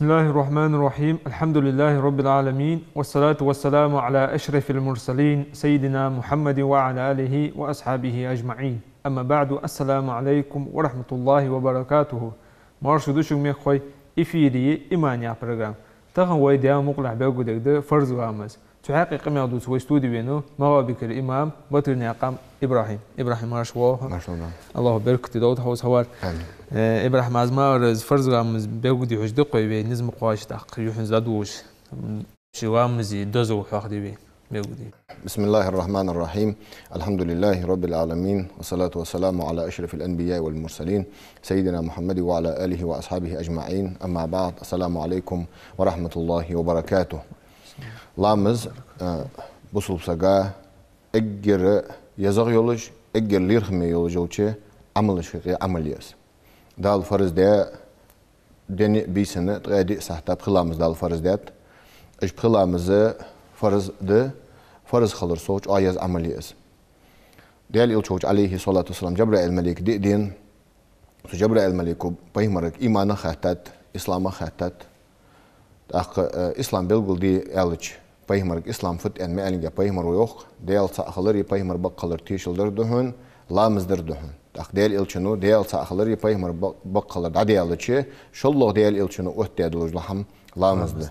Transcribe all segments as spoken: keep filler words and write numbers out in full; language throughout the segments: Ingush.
بسم الله الرحمن الرحيم. الحمد لله رب العالمين. والصلاة والسلام على أشرف المرسلين سيدنا محمد وعلى آله وأصحابه أجمعين. أما بعد. السلام عليكم ورحمة الله وبركاته. Марша да шуга, мехкахой, эфире я «Иман» яха программа. Тахан вай Даьла мукъалахь белгалдергда фарз ламаз. Цу хьакъехьа къамаьл дувца вай студе венав МагӀалбикера имам Батырнаькъан ИбрахӀим. ИбрахӀим, марша воагӀалва хьо. Марша воагӀалва. АллахӀа беркате долда хьо укх хӀамах. Амин. Э, ИбрахӀим, аз ма аллара, из фарз ламаз белгалдохьаш да-кх вай, вай низ ма кхоачча, тӀаккха юххьанца дӀадувлаш, ши ламаза дозал хьоахаде вай, белгалде. بسم الله الرحمن الرحيم. الحمد لله رب العالمين. والصلاة والسلام على أشرف الأنبياء والمرسلين سيدنا محمد وعلى آله وأصحابه أجمعين. أما بعد. السلام عليكم ورحمة الله وبركاته. Ламаз, э, бусалба сага эггара езагӀа йолаш, эггара лоархӀаме йолаш йолча Ӏамалашта юкъе Ӏамал я из. Дала фарз даьд дийнахьа а, бийсанна а ткъаь диъ сахьата пхи ламаз Дала фарз даьд. Уж пхи ламаз фарз да, фарз хилар совгӀа чӀоагӀа еза Ӏамал я из. Даьла Элча волча, عليه الصلاة والسلام, Жабраил малайк диъ денна, цу Жабраил малайко пайхамарга иманах хаьттад, исламах хаьттад. ТӀаккха, э, ислам белгалде аьлча, пайхамарга ислам фуд аьнна ма аьллинге, пайхамаро йоах: Даьла цаӀ хилар а пайхамар бакъ хилар тешал дар да хьона, ламаз дар да хьона. ТӀаккха Даьла Элчано Даьла цаӀ хилар а пайхамар бакъ-, бакъ хилар дӀадаьлча, шоллагӀа Даьла Элчано оттадаь долаш дола хӀама ламаз да. Ламаз да.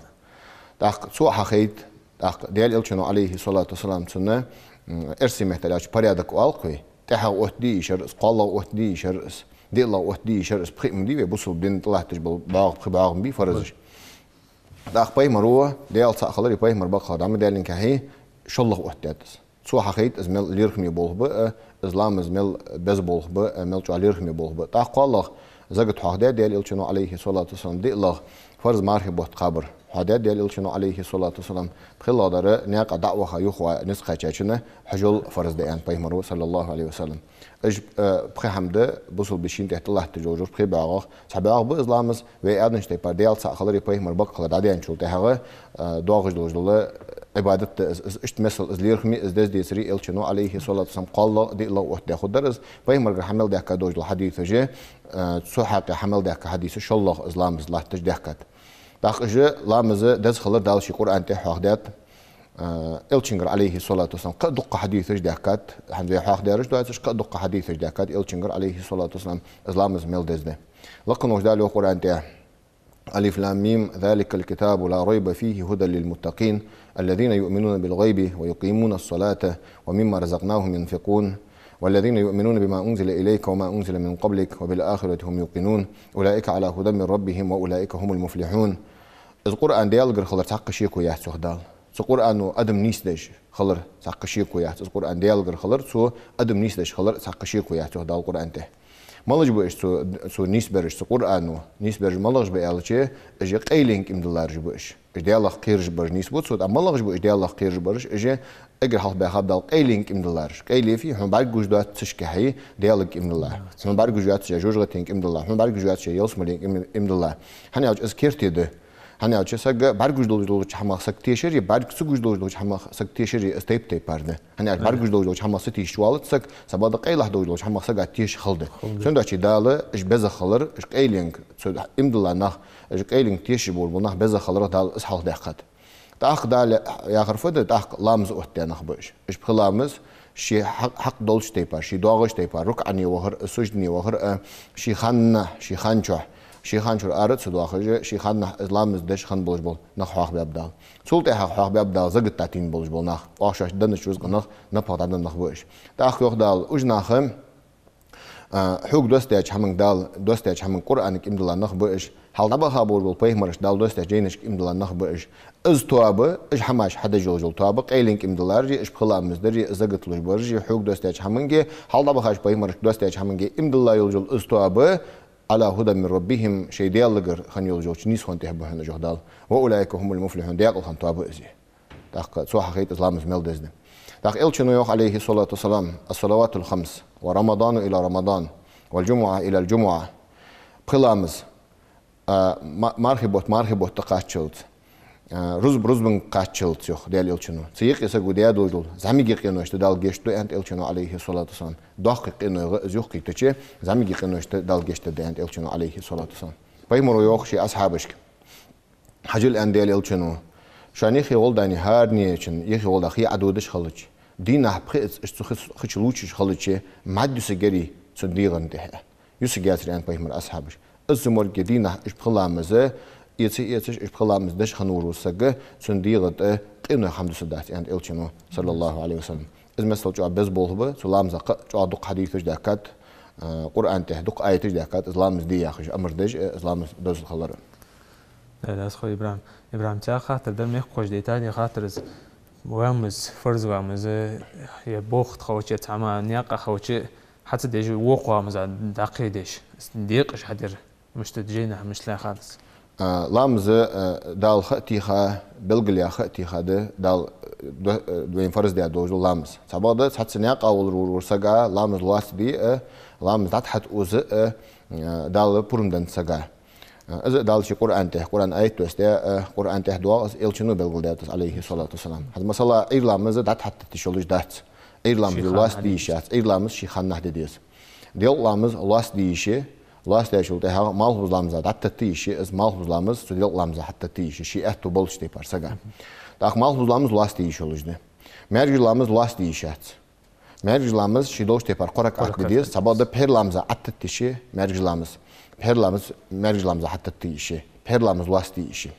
ТӀаккха цо хьахайт, тӀаккха Даьла Элчано, عليه الصلاة والسلام, цунна, м, эрсий меттала аьлча, порядок оал-кх вай, тӀехьагӀа оттаде йиш яр из, кхоалагӀа оттаде йиш яр из, диълагӀа оттаде йиш яр из, пхиъ ма дий вай бусалба дина тӀа латташ бола бӀоагӀа, пхи бӀоагӀа ма бий фарзаш. ТӀаккха пайхамаро Даьла цаӀ хилар а пайхамар бакъ хилар дӀа ма даьллинге, шоллагӀа оттадаьд из. Цо хьахайт из мел лоархӀаме болх ба а, из ламаз мел беза болх ба а, мел чӀоагӀа лоархӀаме болх ба а. ТӀаккха кхоалагӀа закат хьоахадаьд Даьла Элчано, عليه الصلاة والسلام, диълагӀа фарз мархий бутт кхабар хьоахадаьд Даьла Элчано, عليه الصلاة والسلام, пхелагӀдар наькъа дӀа а ваха юхаваха низ кхаьчачунна хьажол фарз да аьннад пайхамаро, صلى الله عليه وسلم. Уж, э, пхи хӀама да бусалба дина тӀа латташ йолча пхи бӀоагӀах. Цхьа бӀоагӀа ба из ламаз, вай аьннача тайпара Даьла цаӀ хилар а пайхамар бакъ хилар дӀадаьнначул тӀехьагӀа, э, доагӀаш долаш дола Ӏибадат да из, из иштта мел из лоархӀаме, из деза децаре Элчано, عليه الصلاة والسلام, кхоалагӀа, диълагӀа оттадаь хургдар из. Пайхамарагара хьа мел даьхка долаш дола хьадисаш, э, цу хьакъехьа хьа мел даьхка хьадисаш шоллагӀа из ламаз латташ даьхкад. ТӀаккха уж ламаз деза хилар Дала ший Къуръан тӀа хьоахадаьд, э, Элчангара, عليه الصلاة والسلام, кхы а дукха хьадисаш даьхкад, хӀанз вай хьоахадаьраш доацаш, кхы а дукха хьадисаш даьхкад Элчангара, عليه الصلاة والسلام, из ламаз мел деза да. Лакхаволча Дала йоах Къуръан тӀа: الم. ذلك الكتاب لا ريب فيه هدى للمتقين الذين يؤمنون بالغيب ويقيمون الصلاة ومما رزقناهم ينفقون والذين يؤمنون بما أنزل إليك وما أنزل من قبلك وبالآخرة هم يوقنون أولئك على هدى من ربهم وأولئك هم المفلحون. Из Къуръан Даьлагара хилар цхьаккха шеко яц, йоах Дала. Цу Къуръано адам нийсдеш хилар цхьаккха шеко яц. Из Къуръан Даьлагара хилар, цо адам нийсдеш хилар цхьаккха шеко яц, йоах Дала Къуръан тӀа. МалагӀаш ба уж цо, цо нийсбераш, цу Къуръано нийсбераш малагӀаш ба аьлча, уж къайленга иман диллараш ба уж. Уж Даьлах кхераш бараш нийсбу цо, ткъа малагӀаш ба уж Даьлах кхераш бараш? Уж эггара хьалха баьхаб Дала къайленга иман диллараш. Къайле фуй? Хьона бӀаргагуш доацача цу чакхе Даьлага иман дилла. Хьона бӀаргагуш йоацача жожагӀатенга иман дилла. Хьона бӀаргагуш йоацача ялсмаленга иман, иман дилла. ХӀана аьлча из керте да. ХӀана аьлча сага бӀаргагуш долаш долча хӀамах саг тешар а, бӀарга ца гуш долаш долча хӀамах саг тешар а, из тайп-тайпара да. ХӀана аьлча бӀаргагуш долаш долча хӀамах ца тешаш валац саг, цхьабакъда къайлахь долаш долча хӀамах сага теша хала да. Хала да. Цудухьа Дала уж беза хилар, уж къайленга, цу иман дилла нах, уж къайленга тешаш бола нах беза хиларах Дала из хьалха даьккхад. ТӀаккха Дала яхар фуд, тӀаккха ламаз оттадаь нах ба уж. Уж пхи ламаз ший хьакъ, хьакъ долча тайпара, ший доагӀача тайпара, рукуӀе вахар а, сужуде вахар а, ший ханнахьа, ший ханна чухь, ший ханна чура ара ца доахаш, ший ханнахьа из ламаз деш хинна болаш бола нах хьоахабаьб Дала. Цул тӀехьагӀа хьоахабаьб Дала закат дӀатийна болаш бола нах, оаха шоашта деннача рузкъанах напагӀа дӀаденна нах ба уж. ТӀаккха йоах Дала, уж нах, а, хьога доссадаьча хӀаманга Дала, доссадаьча хӀаманга, Къуръанага иман дилла нах ба уж, хьалха дӀабаха болаш бола пайхамарашта Дала доссадаьча жайнашка иман дилла нах ба уж. Из тоаба, уж хӀамаш хьадеш йолаш йола тоаба, къайленга иман диллараш а, уж пхи ламаз дераш а, закат луш бараш а, хьога доссадаьча хӀаманга, хьалха дӀабахача пайхамарашка доссадаьча хӀаманга иман дилла йолаш йола из тоаба, على هدى من ربهم, шоай Даьлагара хинна йолаш йолча нийсхо тӀа ба хьона уж, йоах Дала. وأولئك هم المفلحون, даькъала хинна тоаба из. ТӀаккха цо хьахайт из ламаз мел деза да. ТӀаккха Элчано йоах, عليه الصلاة والسلام: الصلوات الخمس ورمضان إلى رمضان والجمعة إلى الجمعة. Пхи ламаз, а, ма-, мархий бутт мархий бутт тӀакхаччалца, а, рузба рузбанга кхаччалца, йоах Даьла Элчано. Цу юкъе саго даь долаш дола зӀамига къиношта Дала гешт ду, аьннад Элчано, عليه الصلاة والسلام. Доккхий къинойх из юхакхийтача, зӀамига къиношта Дала гешт дергда, аьннад Элчано, عليه الصلاة والسلام. Пайхамаро йоах ший асхьабашка: хьажал, аьннад Даьла Элчано, шоана юхе гӀолла дани, хӀаране чун юхе гӀолла да хий Ӏододаш хилча, дийнахьа пхиъаца уж цу хи-, хи чу лувчаш хилча, мӀад юсаргьярий цун дегӀа тӀа. Юсаргьяцар, аьннад Пайхамара асхьабаша. Из цу морге дийнахьа уж пхи ламаз эца, эцаш, уж пхи ламаз деш хинна вола саг, цун дегӀа тӀа къиной хӀама дусаргдац, аьннад Элчано, صلى الله عليه وسلم. Из мел чӀоагӀа беза болх ба, цу ламаза кхы а чӀоагӀа дукха хьадисаш даьхкад, а, Къуръан тӀа дукха аяташ даьхкад, из ламаз де яхаш амар деш, а, из ламаз дозал хилар. Да, да, хой, ИбрахӀим. ИбрахӀим, цхьа хаттар дар, мехкахоша дайтад ер хаттар из. Ламаз, фарз ламаз, е болх тӀа хилча, цхьа ма наькъа хилча, хьа ца деш, вокх ламаза дӀакхайдеш, декъаш хьадар. Мишта да, жайнашка мишта лаьрхӀад из? А, ламаз, а, Дала ха а тийха, белгалъяь ха а тийха да, Дала, а, до-, а, вайна фарз даь долаш дола ламаз. Цхьабакъда, цхьацца наькъа волаш вола сага ламаз лоацде а, ламаз дӀатӀахьатӀаоза а, а, Дала пурам деннад сага. А, из а Дала ший Къуръан тӀа, Къуръан аят доссадаь, а, Къуръан тӀа доагӀа из, Элчано белгалдаьд из, عليه الصلاة والسلام. ХӀанз, масала, Ӏуйра ламаз дӀатӀахьатӀатеш йолаш дац. Ӏуйра ламаз лоацде йиш яц, Ӏуйра ламаз ший ханнахьа де деза. Делкъа ламаз лоацде йиш я, лоацдаьчул тӀехьагӀа малхбуза ламаза дӀататта йиш я, из малхбуза ламаз цу делкъа ламаза хьататта йиш я, ший аьттув болча тайпара сага. ТӀаккха малхбуза ламаз лоацде йиш йолаш да. МаьркӀажа ламаз лоацде йиш яц. МаьркӀажа ламаз ший долча тайпара кхо ракаӀат де деза, цхьабакъда пхьера ламаза хьататта йиш я маьркӀажа ламаз. Пхьера ламаз маьркӀажа ламаза хьататта йиш я, пхьера ламаз лоацде йиш я.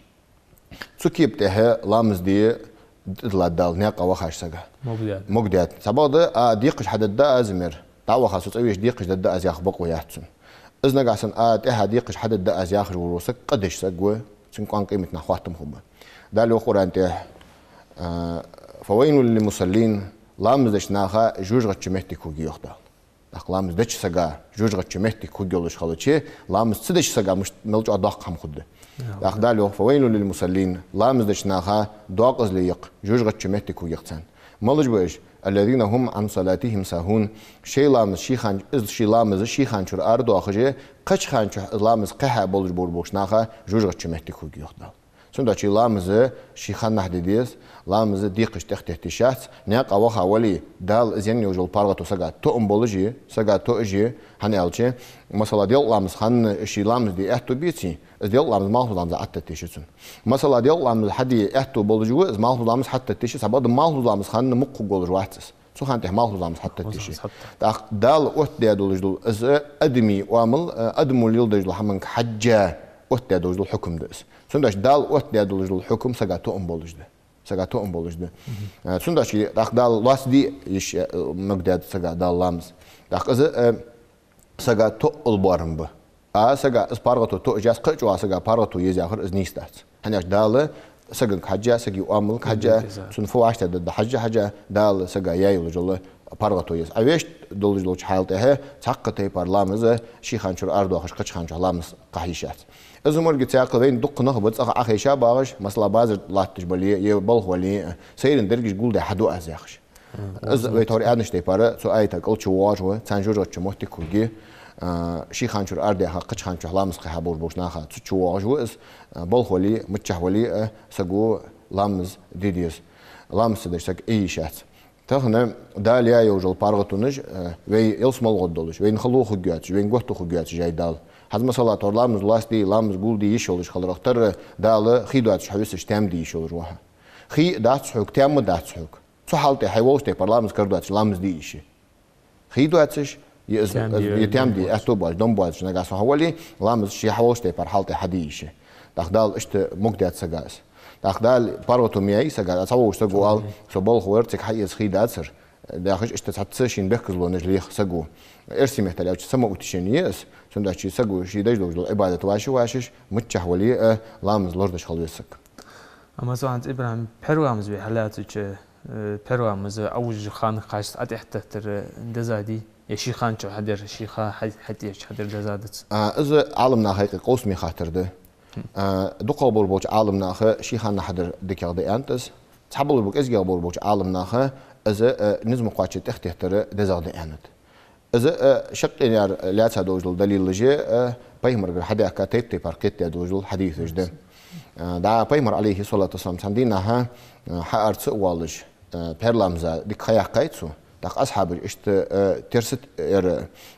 Цу кепа тӀа ламаз де дӀадилла Дала наькъа вахача сага. Могадаьд. Могадаьд. Цхьабакъда, а, декхаш хьадергда аз мара, дӀаваха со цӀавеш декхаш дергда аз яха бокъо яц цун. Из нагахьа санна, а, тӀехьа декхаш хьадергда аз яхаш вола саг къа деш саг ва, цунга кӀаьнкъа къематдийнахьа хоаттам хургба. Дала йоах Къуръан тӀа, а, فويل للمصلين, ламаз деча наха жожагӀатеча моттиге хургья, йоах Дала. ТӀаккха ламаз деча сага жожагӀатеча моттиге хургйолаш хилча, ламаз ца деча сага мишта мел чӀоагӀа доккха хӀама хургда. ТӀаккха Дала йоах: فويل للمصلين, ламаз деча наха докъазале я-кх, жожагӀатеча моттиге хургья-кх царна. Малаш ба уж? الذين هم عن صلاتهم ساهون. Шоай ламаз ший хана, из ший ламаз ший хана чура арадоахаш, кхыча хана чу ламаз кхихьа болаш бола болча наха жожагӀатеча моттиге хургья, йоах Дала. Цудухьа ламаз ший ханнахьа де деза, ламаз декхаш тӀехтетта йиш яц, наькъа ваха вале, Дала из енна йолаш йола паргӀато сага тоам болаш я, сага тоаш я, хӀана аьлча, масала, делкъа ламаза хана ший ламаз де аьттув беций, из делкъа ламаз малхбуза ламаза хьататта йиш я цун. Масала, делкъа ламаз хьаде аьттув болаш ва, из малхбуза ламаз хьататта йиш я, цхьабакъда малхбуза ламаза хана мукъа хургйолаш вац из. Цу хана тӀа малхбуза ламаз хьататта йиш я. ХӀанз хьатта. ТӀаккха Дала оттадаь долаш дола из адамий оамал, э, адамо леладеш дола хӀаманга хьежжа оттадаь долаш дола хьукам да из. Цудухьа Дала оттадаь долаш дола хьукам сага тоам болаш да. Сага тоам болаш да. Э, цудухьа тӀаккха Дала лоацде йиш, э, могадаьд сага Дала ламаз. ТӀаккха из, э, сага тоъал боарам ба. А сага из паргӀато тоаш яц, кхы а чӀоагӀа сага паргӀато еза яхар из нийса дац. ХӀана аьлча Дала сагага хьежжа, сага оамалга хьежжа, цунна фу вӀаштӀехьдаргда хьежжа, хьежжа, Дала сага яь йолаш йола паргӀато еза. А вешта долаш долча хьала тӀа цхьаккха тайпара ламаз ший хана чура арадоахаш, кхыча хана чу ламаз кхахьа йиш яц. Из морге цхьаькха вайна дукха нах ба цӀагӀа Ӏохайша багӀаш, масала, базар латташ бале, е балха вале, сайран дерригаш гулдаь хьаду аз яхаш. Из вай тхьовра аьннача тайпара цу аята кӀал чувоагӀаш ва, царна жожагӀатеча моттиге хургья, а, ший хана чура арадаьха, кхыча хана чу ламаз кхихьа болаш болча наха цу чувоагӀаш ва из, а, балха вале, миччахьа вале, а, саго ламаз де деза. Ламаз ца деш саг Ӏе йиш яц. Тахан Дала яь йолаш йола паргӀатонаш, а, вай ялсмала гӀоргдолаш, вайна хало хургйоацаш, вайна готта хургйоацаш яьй Дала. ХӀанз, масала, тхьовра ламаз лоацде, ламаз гулде йиш йолаш хиларах тара Дала хий доацаш хьо висача таьма де йиш йолаш ва хьо. Хий дац хьога, таьма дац хьога. Цу хьала тӀа хьо волча тайпара ламаз кара доацаш, ламаз де йиш я. Хий доацаш, е из, таьма де, е таьма де, аьттув боацаш, дом боацаш нагахьа санна хьо вале, ламаз ший хьо волча тайпара хьала тӀа хьаде йиш я. ТӀаккха Дала иштта могадаьд сага из. ТӀаккха Дала паргӀато ма яьй сага, цхьаволча саго ала: со балха вар, цига хьаэца хий дацар, яхаш, иштта цхьацца шийна бехказлонаш лех саго. Эрсий меттала аьлча, самоутешение я из, цудухьа саго ший деш долаш дола Ӏибадат вӀаши вӀашиш, миччахьа вале а, ламаз лорадеш хила веза саг. Амма со хӀанз, ИбрахӀим, пхьера ламаз вай хьалаьцача, э, пхьера ламаз Ӏовужача хана кхаччалца тӀехьатеттар деза дий? Е ший хана чу хьадар, ший ха-, хьа-, хьатӀехьа хьадар деза дац? А, из Ӏаламнаха юкъе къовсаме хаттар да. А, дукхагӀболаш болча Ӏаламнаха ший хана хьадар дикагӀа да аьннад из. Цхьаболаш ба кӀезигагӀболаш болча Ӏаламнаха из, э, низ ма кхоаччача тӀехьатеттар дезагӀа да аьннад. Из, э, шаккхе яр лаьца долаш дола далилаш, э, пайхамарагара хьадаьхка тайп-тайпара кхетадаь долаш дола хьадисаш да. Э, да, пайхамар, Ӏалайхи ссалату вассалам, цхьан дийнахьа, э, хьаарца а воалаш, э, пхьера ламаза дика ха яьккхай цо. ТӀаккха асхьабаш иштта, э, терса т-, ер,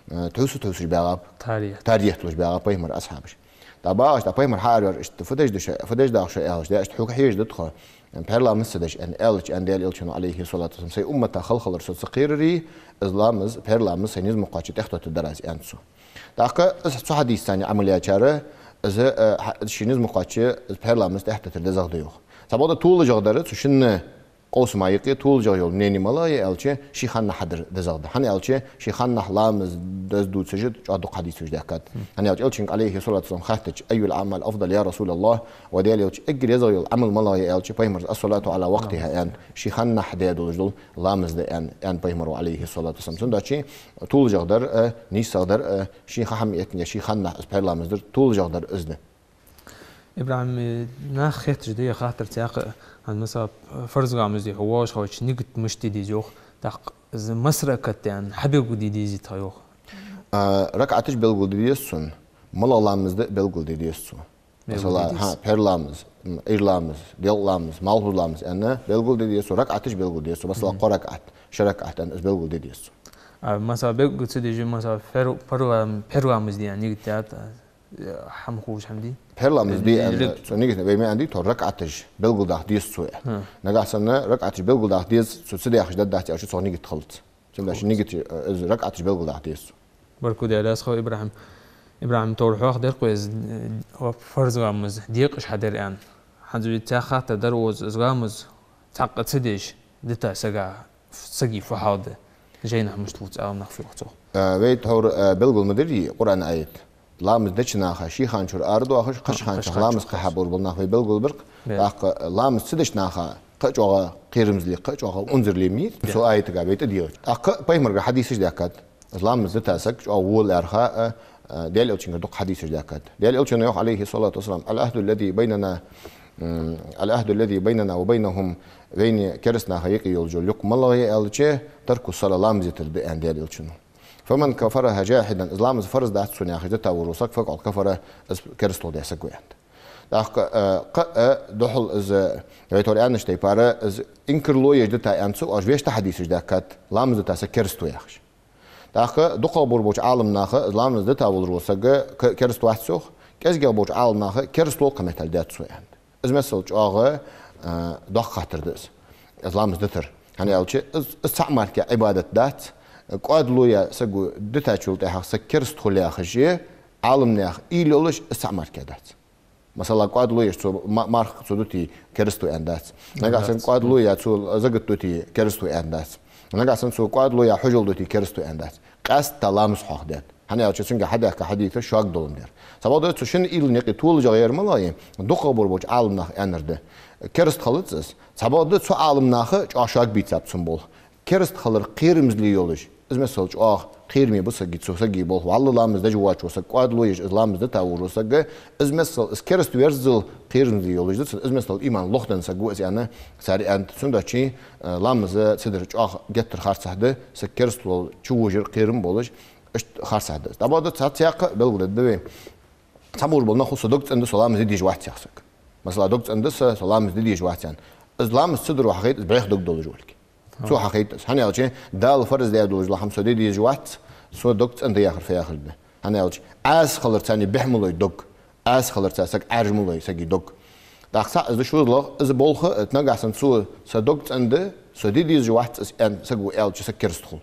э, тхьовса-тхьовсаш багӀаб. Тар етталуш. Тар етталуш багӀаб пайхамара асхьабаш. ТӀаккха багӀаш, тӀаккха пайхамар хьаарваьр, иштта фу деш да шо, фу деш да шо аьлча, да, иштта хьога хьежаш да тхо. Пхьера ламаз ца деш аьнна аьлча, аьнна, Даьла Элчано, Ӏалайхи ссалату вассалам, сай уммата халхалар со ца кхерарий, из ламаз, пхьера ламаз сай низ ма кхоаччача тӀехтоттаргдар аз, аьннад цо. ТӀаккха из цу хьадисаца Ӏамал яьчар, из, э, хьа-, ший низ ма кхоаччача, из пхьера ламаз тӀехтаттар дезагӀа да йоах. Цхьабакъда толашагӀа дар цу шинна къовсама юкъе толашагӀа йола мнени малагӀа я аьлча, ший ханнахьа дар дезагӀа да. ХӀана аьлча, ший ханнахьа ламаз деза дувцаш чӀоагӀа дукха хьадисаш даьхкад. ХӀана аьлча, Элчанга, Ӏалайхи ссалату вассалам, хаьттача: «أي الأعمال أفضل يا رسول الله؟» Ва Даьла Элча, эггара езагӀа йола Ӏамал малагӀа я аьлча, пайхамара: «الصلاة على وقتها», аьннад, ший ханнахьа даь долаш дола ламаз да, аьннад, аьннад пайхамара, Ӏалайхи ссалату вассалам. Цудухьа толашагӀа дар, э, нийсагӀа дар, э, ший хьахьам эттача, ший ханнахьа из пхьера ламаз дар, толашагӀа дар из да. ИбрахӀим, э, наха хетташ да ер хаттар цхьаькха, хӀанз, масала, фарз ламаз де хьо воагӀаш хилча, нигат мишта де деза йоах, тӀаккха из масса ракаӀат да аьнна хьабелгалде дезий тха йоах? А, ракаӀаташ белгалде деза цунна, малагӀа ламаз да а белгалде деза цо. Масала, белгалде деза. ХӀа, пхьера ламаз, м, Ӏуйра ламаз, делкъа ламаз, малхбуза ламаз аьнна белгалде деза цо, ракаӀаташ белгалде деза цо, масала, кхо ракаӀат, ши ракаӀат аьнна, из белгалде деза цо. А, масала, белгал ца деш, масала, пхьер-, пхьера лам-, пхьера ламаз де аьнна нигат даьд, э, хӀама хулаш хӀама дий? Пхьера ламаз де аьнна, э, цо нигат, вай ма аьннадий тхо, ракаӀаташ белгалдаха деза цо аьнна. ХӀа. Нагахьа санна ракаӀаташ белгалдаха деза, цо ца даьхаш даргдац аьлча, цох нигат хилац. Цудухьа нигат, э, из ракаӀаташ белгалдаха деза цо. Баркал дале, аз хов, ИбрахӀим. ИбрахӀим, товр хьох деркъ веза, э, ва фарз ламаз декъаш хьадар аьнна. ХӀанз вай цхьа хаттар дар укхаза, из ламаз цхьаккха ца деш дита сага, сага фу хьал да? Жайнашка мишта луц Ӏаламнаха, фу йоах цох? Э, вай тхьовра, э, белгал ма дирий Къуръан аят. Ламаз деча наха ший хана чура арадоахаш, кхыча хана чу ламаз кхахьа болаш бола нах вай белгалбир-кх. Бе. ТӀаккха, э, ламаз ца деча наха кхы а чӀоагӀа кхерамзле, кхы а чӀоагӀа унзале ма йий, бе, цу аятага вай тӀадилча. ТӀаккха пайхамарагара хьадисаш даьхкад. Из ламаз дита саг чӀоагӀа вола аьнна, э, э, Даьла Элчангара дукха хьадисаш даьхкад. Даьла Элчано йоах, Ӏалайхи ссалату вассалам: «العهد الذي بيننا، м, العهد الذي بيننا وبينهم», вайна кераста наха юкъе йолаш йола юкъ малагӀа я аьлча, «ترك الصلاة», ламаз дитар да, аьннад Даьла Элчано. «فمن كفرها جاحدا», из ламаз фарз дац сона яхаш дита вола саг, «فقد كفر», из кераста волаш даь саг ва, аьннад. ТӀаккха, э, кхы а, э, духьал из, э, вай тхьовра аьннача тайпара, из инкарло еш дита аьнна ца оалаш, вешта хьадисаш даьхкад, ламаз дита саг кераста ва яхаш. ТӀаккха дукхагӀбараш болча Ӏаламнаха, из ламаз дита волаш вола саг ке-, кераста вац йоах, кӀезигагӀа болча Ӏаламнаха кераста волаш кхы меттел даьд цо аьннад. Из миссел чӀоагӀа, э, доккха хаттар да из, из ламаз дитар. ХӀана аьлча, из, из цхьа мара Ӏибадат дац, кӀоадало яь саго дитачул тӀехьагӀа саг кераста хул яхаш, Ӏаламнаьха уйла йолаш, из цхьа мара дац. Масала, кӀоадало еш цо ма-, марха цо дите, кераста ва аьнна дац. Нагахьа санна кӀоадало яь цо закат дите, кераста ва аьнна дац. Нагахьа санна цо кӀоадало яь хьажол дите, кераста ва аьнна дац. Къаьстта ламаз хьоахадаьд. ХӀана аьлча цунга хьадаьхка хьадисаш шога долаш дар. Цхьабакъда цу шин уйлан юкъе толашагӀа яр малагӀа я, дукхагӀбараш болча Ӏаламнаха аьннар да. Кераста хилац из. Цхьабакъда цу Ӏаламнаха чӀоагӀа шога бийцаб цун болх. Кераста хилар кхерамзле йолаш, из миссел чӀоагӀа кхераме ба сага, цу сага болх. ВаллахӀи, ламаз деш воацаш вола саг, кӀоадало еш из ламаз дита воацаш вола саг, из миссел, из кераста верззал кхерамзле йолаш да цун, из миссел иман лохдаь саг ва из аьнна, цар аьннад. Цудухьа, э, ламаз ца дар чӀоагӀа геттара харцахьа да, саг кераста волча чу вожар кхерам болаш, иштта харцахьа да. ТӀаккха цхьа цхьаькха белгалдергда вай. Цхьабараш бола нах «Со дог цӀенда, со ламаз де дезаш вац» яха саг. Масала, «Дог цӀенда са, со ламаз де дезаш вац» аьнна. Из ламаз ца даро хьахайт из бӀеха дог долаш волга. Цо хьахайт из. ХӀана аьлча, Дала фарз даь долаш дола хӀама со де дезаш вац, со дог цӀенда яхар фу яхилга да? ХӀана аьлча, Ӏаса хиларца бӀеха ма лой дог, Ӏаса хиларца саг Ӏаьржа ма лой сага дог. ТӀаккха цхьаъ из да, шозлагӀа, из болх, э, нагахьа санна цо «Са дог цӀенда, со де дезаш вац» из аьнна саго аьлча, саг кераста хул.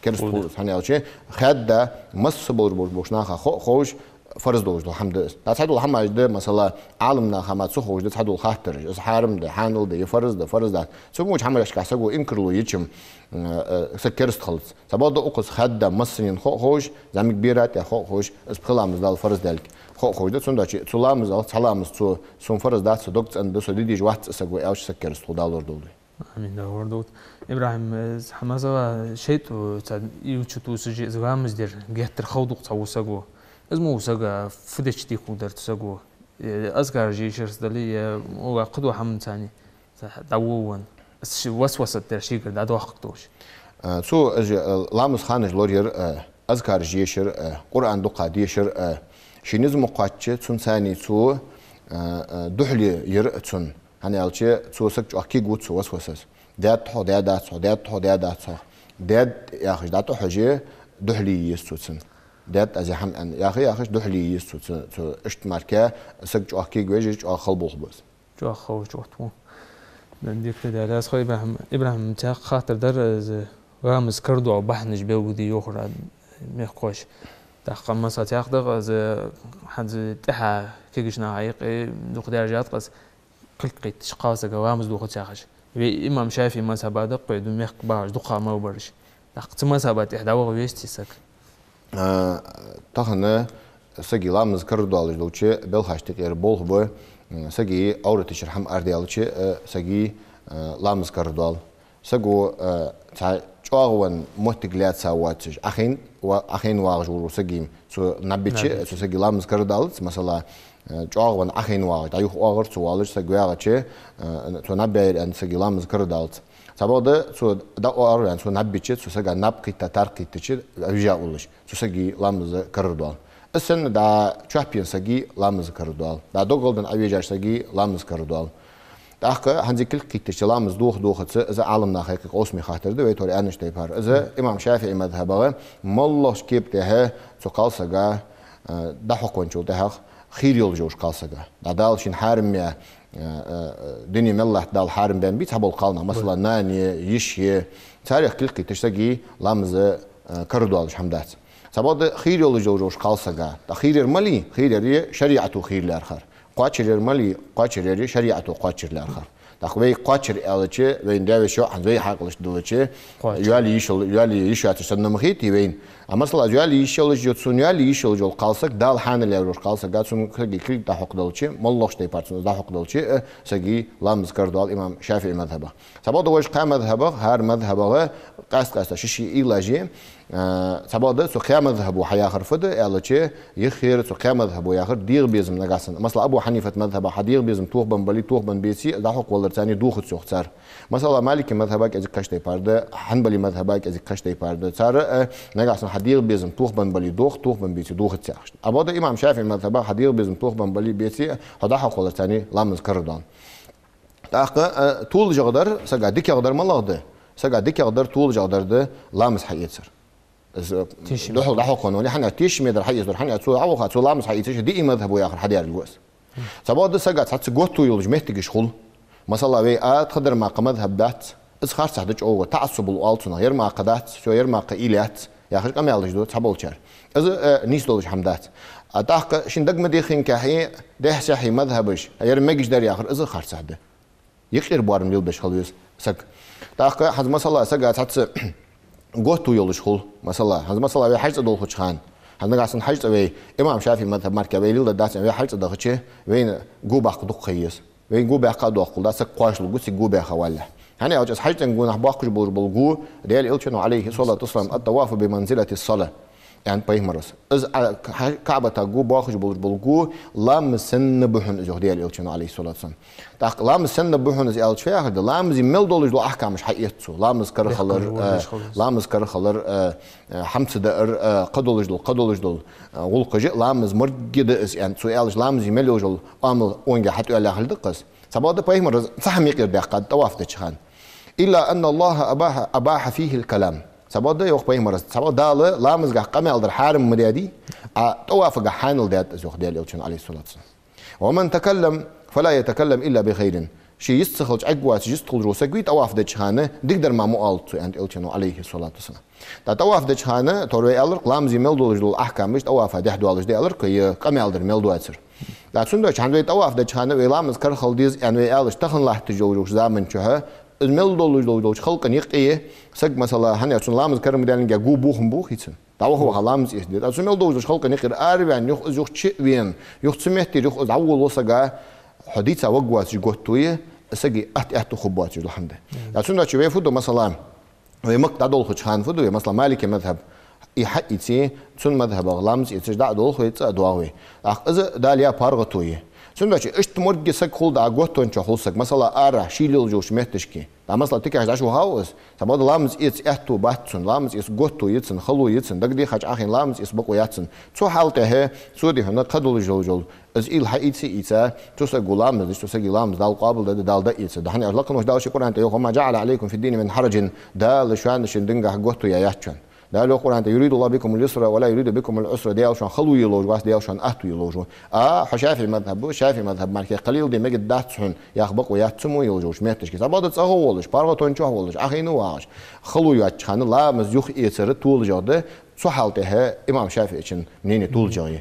Кераста хул из, хӀана аьлча, хаьдда, масса болаш болча наха хо-, ховш, фарз долаш дола хӀама да из. ТӀаккха цхьадола хӀамаш да, масала, Ӏаламнаха мара ца ховш да цхьадола хаттараш. Из хьарам да, хьанал да, е фарз да, фарз дац. Цу моча хӀамашка саго инкарло еча-м, э, э, саг кераста хилац. Цхьабакъда укхаза хаьдда, массанена хо-, ховш, зӀамига бера тӀа хо-, ховш, из пхи ламаз Дала фарз даьлга хо-, ховш да. Цудухьа цу ламазал цхьа ламаз цо, сона фарз дац, со дог цӀенда, со де дезаш вац из саго аьлча, саг кераста хул, Дала лорадолда вай. Амин, Дала лорадолда. ИбрахӀим, э, хӀанз, масала, шайтӀо цхьа уйла чу тувсаш из ламаз дар геттара хала дукха цхьа вола саго. Из мо вола саг фу дича дика хургдар цу саго? Э, азкараш ешарца дале, е, оаха кхыдола хӀаманца цхьана дӀаволавенна, из ший васвасат дар шийгара дӀадоаккхаргдолаш. А, цо, э, же, э, ламаза ханаш лораяр, э, азкараш ешар, э, Къуръан дукха дешар, э, ший низ ма кхоаччача, цунца цхьана цо, э, э, духьале яр цунна. ХӀана аьлча, цо саг чӀоагӀа кегаву цу васвасас. Даьд хьо, даьдац хьо, даьд хьо, даьдац хьо. Даьд яхаш дӀатӀахьожаш, духьале е еза цо цунна. Даьд аз ер хӀама аьнна, яхаш, яхаш, духьале е еза цо цу, цу иштта мара, саг чӀоагӀа кегавеш, чӀоагӀа хала болх ба из. ЧӀоагӀа ховш чӀоагӀа тхо. Дика да, дас хо ИбрахӀим, ИбрахӀим, цхьа хаттар дар, из ламаз карадоал бахьанаш белгалде йоахар мехкахоша. ТӀаккха масала тӀехьа дагӀа, из хӀанз тӀехьа кегийча наха юкъе дукха даьржад-кх из, кулг кхийттача кхалсага ламаз дохац яхаш. Вай имам ШафиӀий мазхӀаба да-кх вай, ду мехка багӀаш дукха мел бараш. ТӀаккха цу мазхӀаба тӀехьа дӀаваха везий саг? А, тахан сага ламаз карадоалаш долча белхашта юкъера болх ба, м, сага Ӏоврата чура хӀама арадаьлча, а, сага, а, ламаз карадоал. Саго, а, цхьа чӀоагӀа венна моттиг лаьца воацаш, Ӏохайна ва-, Ӏохайна вагӀаш вар саг, цо наб бича, цо сага ламаз карадоалац, масала, а, чӀоагӀа венна Ӏохайна вагӀаш, дӀа-юха оагӀорахьа цо воаллаш саг вагӀача, а, цо наб баьлар аьнна сага ламаз карадоалац. Цхьабакъда цо дӀаоагӀорахьа, цо наб бича, цу сага наб кхийтта, тар кхийттача, вижа уллаш, цу сага ламаз карадоал. Из санна дӀа чоп енна сага ламаз карадоал. ДӀа догалденна Ӏовежача сага ламаз карадоал. ТӀаккха хӀанз кулг кхийттача ламаз доха-дохац, из Ӏаламнаха юкъе къовсаме хаттар да, вай тхьовра аьннача тайпара. Из имам ШафиӀий мазхӀабагӀа моллагӀча кепа тӀа цу кхалсага, а, дӀахьокхавенначул тӀехьагӀа хийра йолаш йолча кхалсага. ДӀа Дала шийна хьарам яь, а, а, дунен мел латта Дала хьарам баьнна бий цхьабола кхалнах, масала, нана е, йиша е, царех кулг кхийттача сага ламаз, а, карадоалаш хӀама дац. Цхьабакъда хийра йолаш йолча кхалсага. ТӀаккха хийра яр малий? Хийра яр шариӀато хийра лаьрхӀар. Кхоачар яр малий? Кхоачар яр шариӀато кхоачар лаьрхӀар. ТӀаккха вай кхоачар аьлча, вайна даь-веший, хӀанз вай хьаькъалашта диллача, кхоачар, йоалае йиш йол-, йоалае йиш йоацаш санна ма хетий вайна. А масала, йоалае йиш йолаш я, цунна йоалае йиш йолаш йола кхалсаг, Дала хьанал яь йолча кхалсага, цунна сага кулг дӀахьокхаделча, моллагӀча тайпара цунна дӀахьокхаделча, а, сага ламаз карадоал имам ШафиӀий мазхӀабагӀа. Цхьабакъда вож кхаь мазхӀабагӀа, хӀара мазхӀабагӀа къаьст-къаьста ший-ший уйлаш я, а, цхьабакъда цу кхаь мазхӀабо хьаяхар фуд аьлча, юххера цу кхаь мазхӀабо яхар дегӀа безам нагахьа санна. Масала, Абу Хьанифата мазхӀабагӀа хьа дегӀа безам тохабенна бале, тохабенна беце, дӀахьокхаваларца цхьана дохац йоах цар. Масала, Маликий мазхӀабагӀа кӀезига кхыча тайпара да, Хьанбалий мазхӀабагӀа кӀезига кхыча тайпара да. Цар, э, нагахьа санна хьа дегӀа безам тохабенна бале дох, тохабенна беце дохац яхаш. Цхьабакъда имам ШафиӀий мазхӀабагӀа хьа дегӀа безам тохабенна бале, беце, хьо дӀахьокхаваларца цхьана ламаз карадоал. ТӀаккха, э, тоалашагӀа дар, сага дикагӀа дар малагӀа да? Сага дикагӀа дар, тоалашагӀа дар да ламаз хьаэцар. Из, э, тешаме, духьал дӀахьокхавенна вале, хӀана, тешаме дар хьаэцар, хӀана, цо дӀаваха, цо ламаз хьаэцаш, диъ мазхӀабо яхар хьадаьрилга ва из. Цхьабакъда сага цхьацца готто йолаш моттигаш хул. Масала, вай а тхадар мара кхы мазхӀаб дац, из харцахьа да чӀоагӀа, таӀассубал оал цунах, ер мара кхы дац, цо ер мара кхы уйла яц, яхаш къамаьлаш ду цхьаболчар. Из, э, нийса долаш хӀама дац. А тӀаккха шийна дага ма деххинкахьа, дехьа-сехьа мазхӀабаш, ер мегаш дар яхар, из а харцахьа да. Юкъера боарам лелабеш хила веза саг. ТӀаккха хӀанз масала сага цхьацца готто йолаш хул. Масала, хӀанз масала вай хьажцӀа долхача хана. ХӀанз нагахьа санна хьажцӀа вай, имам ШафиӀий мазхӀаб мара вай леладаьдац, вай хьажцӀа дахача, вайна го баккха дукха ха еза. Вайна го баьккха а доаккхал да, саг кхоачалургва цига го баьха валлалехь. ХӀана аьлча, из хьажцӀен гонахьа боаккхаш болаш бола го, Даьла Элчано, Ӏалайхи ссалату вассалам, «الطواف بمنزلة الصلاة», аьннад пайхамара. Из, а, Ка-, КаӀбатага го боаккхаш болаш бола го ламаз санна ба хьона из, йоах Даьла Элчано, Ӏалайхи ссалату вассалам. ТӀаккха ламаз санна ба хьона из аьлча фу яхар да? Ламаза мел долаш дола ахькамаш хьаэц цо. Ламаз кара хилар, э, ламаз кара хилар, э, э, хӀама ца даар, э, кхы долаш дола, кхы долаш дола, э, гӀулакхаш, ламаз моргӀа да из аьнна. Цо аьлча, ламаза мел йолаш йола оамал онга хьатӀаоалаяь хила да-кх из. Цхьабакъда пайхамара цхьа хӀама юкъера даьккхад тӀаваф деча хана. «إلا أن الله أباح، أباح فيه الكلام». Цхьабакъда, йоах пайхамара, цхьабакъда Дала ламазагахьа къамаьл дар хьарам ма даьдий, а тӀавафагахьа хьанал даьд из, йоах Даьла Элчано, Ӏалайхи ссалату вассалам. «ومن تكلم فلا يتكلم إلا بخير». Ше йист ца хилча Ӏергвоацаш, йист хулаш вола саг вий тӀаваф деча хана, дикадар мара ма оалац цо, аьннад Элчано, Ӏалайхи ссалату вассалам. ТӀа тӀаваф деча хана, тхьовра вай аьлар-кх, ламаза мел долаш дола ахькамаш тӀавафа дехьа доалаш да аьлар-кх, е къамаьл дар мел доацар. ТӀа цудухьа хӀанз вай тӀаваф деча хана вай ламаз кара хила деза аьнна вай аьлча, тахан латташ йолча заман чухь, из мел долаш долча халкъа юкъе саг, масала, хӀана, цунна ламаз кара ма даьннинге го бохам бу хий цунна. ДӀаваха-ваха ламаз эца деза. ТӀа цу мел долаш долча халкъа юкъера араваьнна, юха из юха чу а вена, юха цу метте юха из дӀаволавала саг, хьо дийца варгвоацаш готто я, сага атта-атта хургбоацаш дола хӀама да. ТӀа цудухьа вай фу ду, масала, вай Макка дӀадолхача хана фу ду вай, масала, Маликий мазхӀаб, И хьаийце, цун мазхабах ламаз эцаш дӀа а долх вай, цӀа а доагӀа вай. ТӀаккха из Дала яь паргӀато я. Цудухьа иштта моргге саг хул дӀа, готтон чу хул саг, масала, ара, ший лелаш йолча метташка. ДӀа, масала, тикаш дӀачувахав из, цхьабакъда ламаз эца аьттув бац цун, ламаз эца готто я цун, хало я цун, дагадехача Ӏохайна ламаз эца бокъо яц цун. Цу хьал тӀа, цо дихьа хьона кхы долаш йолаш йола, из уйла хьаийце, ийца, цу саго ламаз деш, цу сага ламаз Дала къоабалдергда, Дала дӀаэцаргда. ХӀана аьлча лакхе волча Дала ший Къуръан тӀа йоах: «وما جعل عليكم في الدين من حرج». Дала шоана шин динагахьа готто яь яц шоана. Дала йоах Къуръан тӀа: «يريد الله بكم اليسر ولا يريد بكم العسر». Дала шоана хало е ловш вац, Дала шоана аьттув е ловш ва. А, хьо ШафиӀий мазхаб ва, ШафиӀий мазхаб мара кхы кхалил де мегаргдац хьона яха бокъо яц цу мо йолаш йолча метташка. ЦӀагӀа волаш, паргӀатон чу волаш, Ӏохайна вагӀаш, хало йоацача хана ламаз юха эцар толашагӀа да, цу хьал тӀа имам ШафиӀий мнени толашагӀа я.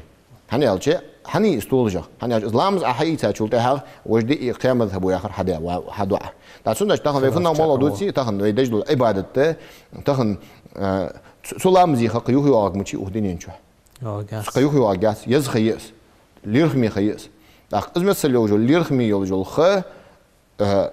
ХӀана аьлча, хӀана я из толашагӀа? ХӀана аьлча, из ламаз Ӏа хьаийцачул тӀехьагӀа вож диъ кхаь мазхабо яхар хьаде ва-, хьадоагӀа. ТӀаккха цудухьа тахан вай фуннагӀа моллагӀа дувце, тахан вай деш дола Ӏибадат да, тахан, э, цу, цу ламаза ха кхы юхайоагӀарг мичай укх дунен чу? ЙоагӀаргьяц. Кхы юхайоагӀаргьяц, еза ха я из, лерхӀаме ха я из. ТӀаккха из миссел йолаш йола лерхӀаме йолаш йола ха, э,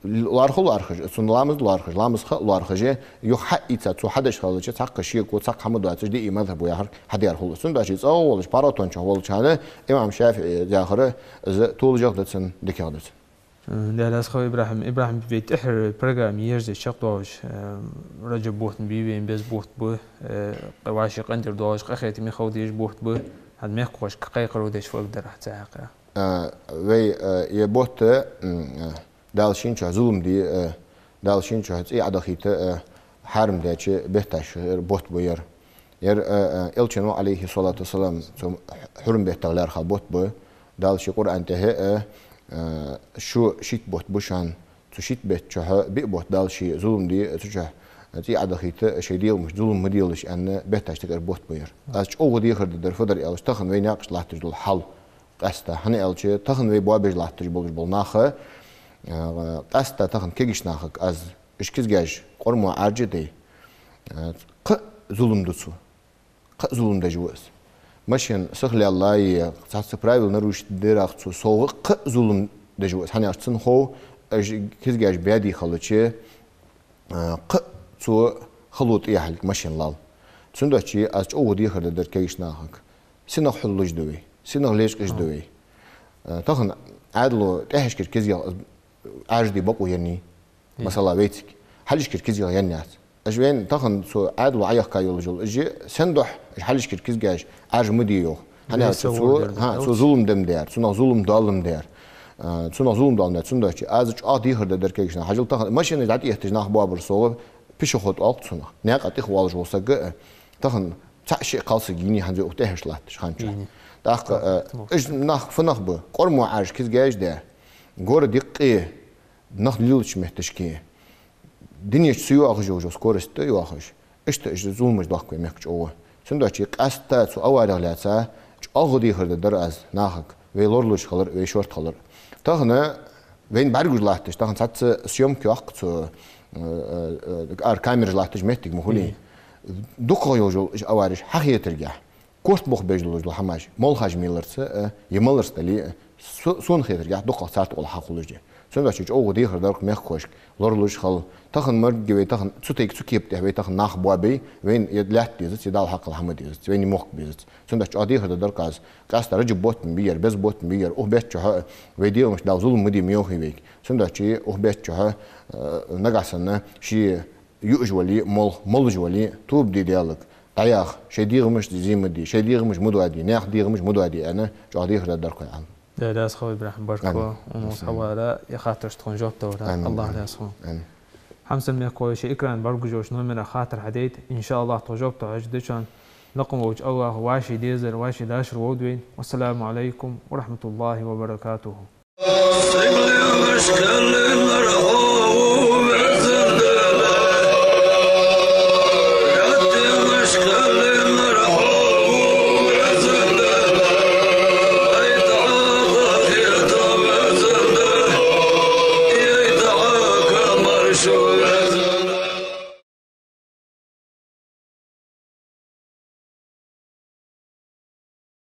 лоархӀа лоархӀаш, цун ламаз лоархӀаш, ламаза ха лоархӀаш, юха хьаийца цо хьадеш хилча, цхьаккха шеко, цхьаккха хӀама доацаш, диъ мазхабо яхар хьадаьр хул. Цудухьа цӀагӀа волаш, паргӀатон чу волча хана имам ШафиӀий яхар, из толашагӀа да цун, дикагӀа да цун. Даьла раьза хилва, ИбрахӀим. ИбрахӀим, вай тӀеххьара программа ерзаде чакхдоалаш, э, Раджаб бутт бий вайна, беза бутт ба, э, вӀаший къинтӀера доалаш, къахетаме хила дезаш бутт ба, хӀанз мехкахошка кхайкхар деш фу дар Ӏа цу хьакъехьа? А, вай, а, е бутт, м, а, Дала шийна чухь зулам де, а, Дала шийна чухь цӀий Ӏодахийта, а, хьарам даьча бетташха бутт ба ер. Ер, а, а, Элчано, عليه الصلاة والسلام, цу хьурма беттах лаьрхӀа бутт ба. Дала ший Къуръан тӀа, а, а, шу шийтта бутт ба шоана, цу шийтта бетта чухь биъ бутт Дала ший зулам де, цу чухь цӀий Ӏодахийта, шоай дегӀамашта зулам ма делаш аьнна, бетташ тӀа кхы бутт ба ер. Аз чӀоагӀа дехар дергдар фу дар аьлча, тахан вай наькъаш латташ дола хьал къаьстта. ХӀана аьлча, тахан вай боабеш латташ болаш бола нах, а, къаьстта тахан кегийча нахага аз, уж кизгаш къормо Ӏаржа а дай, а, кхы а зулам ду цо. Кхы а зулам деш ва из. Машен сихлаьллай, цхьацца правила нарушить дерах цо совгӀа кхы а зулам деш ва из. ХӀана аьлча цунна хов, уж кизгаш баьде хилча, а, кхы а цо хало тӀехьалга машен лал. Цудухьа аз чӀоагӀа дехар дергдар кегийча нахага. СинагӀа хьулаш да вай, синагӀа лечкъаш да вай. А, тахан Ӏаьдало тӀехьашкара кизгах Ӏаржаде бокъо еннай. Масала, вайцига хьалхашкара кизгах еннаяц. Уж вайна тахан цу Ӏаьдало Ӏояхка йолаш йола, уж сен духьа уж хьалхашкара кизгаш Ӏаржа ма де йоах. ХӀана аьлча цо, хӀа, цо зулам даьр, цунах зулам доаллам даьр. А, цунах зулам доаллам даьр, цудухьа аз чӀоагӀа дехар дергдар кегийча нахага. Хьажал, тахан машенаш дӀатӀаэттача нах боабар совгӀа, пешеход оал цунах. Наькъа тӀа волаш вола саг, а, тахан цхьа-шиъ кхалсаг йийнай хӀанз укх тӀехьашка латтача хана чухь. ТӀаккха, а, уж нах фу нах ба, къормо Ӏаржа кизгаш даь, гора диккхе, нах лелача метташка, дунен чу ца йоагӀаш йола скорость тӀа йоагӀаш, иштта уж зуламаш доахк вай мехка чӀоагӀа. Цудухьа къаьстта цу аварех лаьца чӀоагӀа дехар дергдар аз нахага, вай лоралуш хилар, вай шортта хилар. Тахан вайна бӀаргагуш латташ, тахан цхьацца съёмка йоаккх цу, э, э, э, ара камераш латташ моттиг ма хулий. ДукхагӀа йолаш йола уж авареш хьахетаргахьа, корта бух беш долаш дола хӀамаш, молхаш меларца, а, е маларца дале, а, со-, сона хетаргахьа, дукхагӀа царта гӀолла хьахулаш да. Цудухьа чӀоагӀа дехар дергдар-кх мехкахошка, лоралуш хила. Тахан моргге вай тахан, цу тайпа, цу кепа тӀа вай тахан нах боабе, вайна е лаьтта дезац, е Далла хьакхал хӀама дезац, вайна мохк безац. Цудухьа чӀоагӀа дехар дергдар-кх аз. Къаьстта Раджаб бутт бий ер, беза бутт бий ер, укх бетта чухь, а, вай дегӀамашта Дала зулам ма де ма йоахий вайга. Цудухьа укх бетта чухь, а, нагахьа санна ший юаш вале, молх молаш вале, тоба де Даьлага, дӀаяха, шоай дегӀамаш зе ма де, шоай дегӀамаш ма доаде, наьха дегӀамаш ма доаде аьнна, чӀоагӀа дехар дергдар-кх вай Ӏалам. Даьла раьза хилва, ИбрахӀим, баркал. Амин. Укх мо хьавара, е хаттарашта тхона жоп далара. Амин. АллахӀ раьза хилва. Амин. Хьамсара мехкахой, шоай экрана бӀаргагуш йолча номера хаттар хьадайта, иншааллахӀ, тхо жоп тохаш да шоана. Лакха волча АллахӀа вӀаший дезар, вӀаший дашар ловргда вайна. Вассаламу Ӏалайкум ва рахьматуллахӀи ва баракатухӀ.